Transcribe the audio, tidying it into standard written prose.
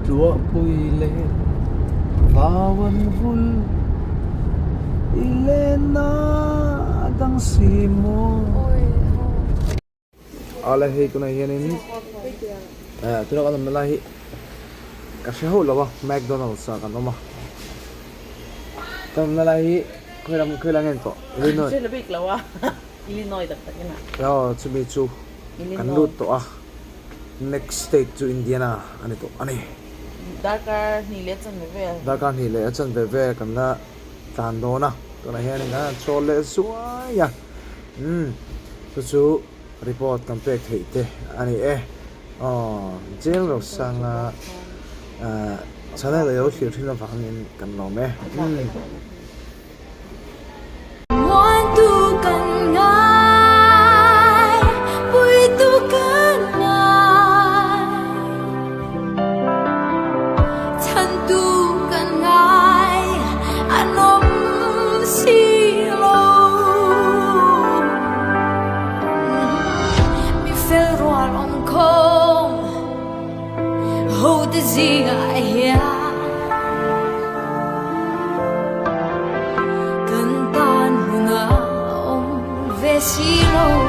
Tuahpui leh vau an vul i lenna dang si maw. Ala hei tunah hianin eh tuna kan awmna lai hi ka hre hauh lo a McDonald's ah kan awm a kan awmna lai hi khawi lam khawi lam nge ni tawh Illinois Illinois tak tak in a. Aw chumi chu kan lut tawh a next state chu Indiana a ni tawh a ni. Darkar hnih leh a chanve vel. Darkar hnih leh a chanve vel kan la tlan dawn a tunah hianin kan han chawl leh zuai a umm chu chu report kan pek theih te a ni e aw jail rosanga ah channel alo thlir thin avangin kan lawm e umm. Kan tan hmun a awm ve si lo.